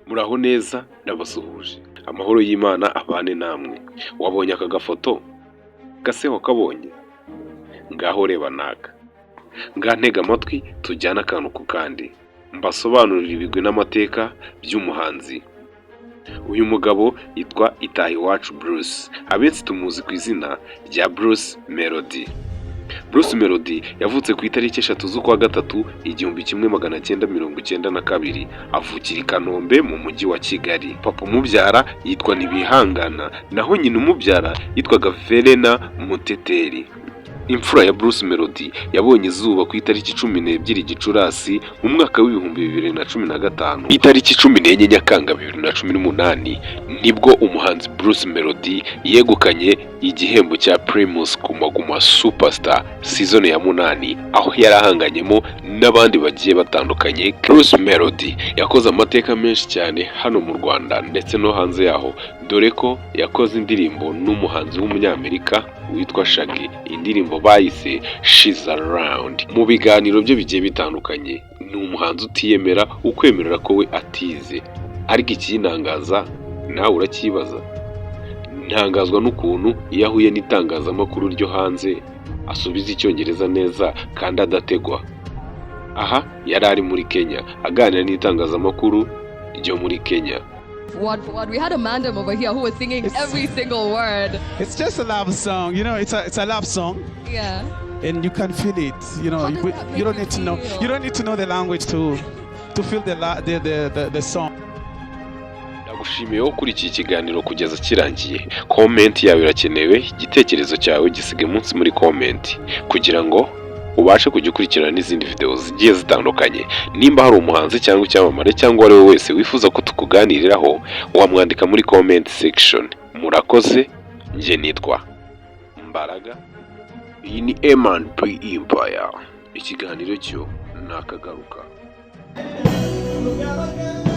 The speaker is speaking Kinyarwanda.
Muraho neza, ndabasuhuje. Amahoro y'Imana abane namwe. Wabonye aka gafoto? Gase wakabonye? Ngaho reba naka. Ngaho ntega amatwi tujyane akantu ku kandi. Mbasobanurire ibigwi n'amateka by'umuhanzi. Uyu mugabo yitwa Itahiwacu Bruce. Abenshi tumuzi ku izina rya Bruce Melody. Bruce Melody yavutse ku itariki 3 z'ukwa gatatu 1992, avukira i Kanombe mu mujyi wa Kigali. Papa umubyara yitwa Ntibihangana, naho nyina umubyara yitwaga Verena Muteteri. Imfura ya Bruce Melody yabonye izuba ku itariki 12 Gicurasi mu mwaka wa 2015. Ku itariki 14 Nyakanga 2018 nibwo umuhanzi Bruce Melody yegukanye igihembo cya Primus Guma Guma Superstar season ya 8, aho yari ahanganyemo n'abandi bagiye batandukanye. Bruce Melody yakoze amateka menshi cyane hano mu Rwanda ndetse no hanze yaho, dore ko yakoze indirimbo n'umuhanzi w'umunyamerika witwa Shaggy, indirimbo bayise She's Around. Mu biganiro bye bigiye bitandukanye, ni umuhanzi utiyemera, ukwemerera ko we atize. Ariko ikintangaza, nawe uracyibaza, ntangazwa n'ukuntu iyo ahuye n'itangazamakuru ryo hanze asubiza icyongereza neza kandi adategwa. Aha yari ari muri Kenya aganira n'itangazamakuru ryo muri Kenya. Word for word. We had a mandem over here who was singing every single word. It's just a love song. It's a love song, and you can feel it. How does that make You don't you need to know. feel? You don't need to know the language to feel the la- the song. Ndagushimiye wo kuri iki kiganiro kugeza kirangiye. Comment yawe irakenewe, igitekerezo cyawe gisige munsi muri comment kugira ngo ubashe kujya ukurikirana n'izindi video zigiye zitandukanye. Nimba hari umuhanzi cyangwa icyamamare cyangwa uwo ari we wese wifuza ko tukuganiriraho, wamwandika muri comment section. Murakoze, njye nitwa Mbaraga. Iyi ni M&P Empire. Ikiganiro cyo ni akagaruka. Together again.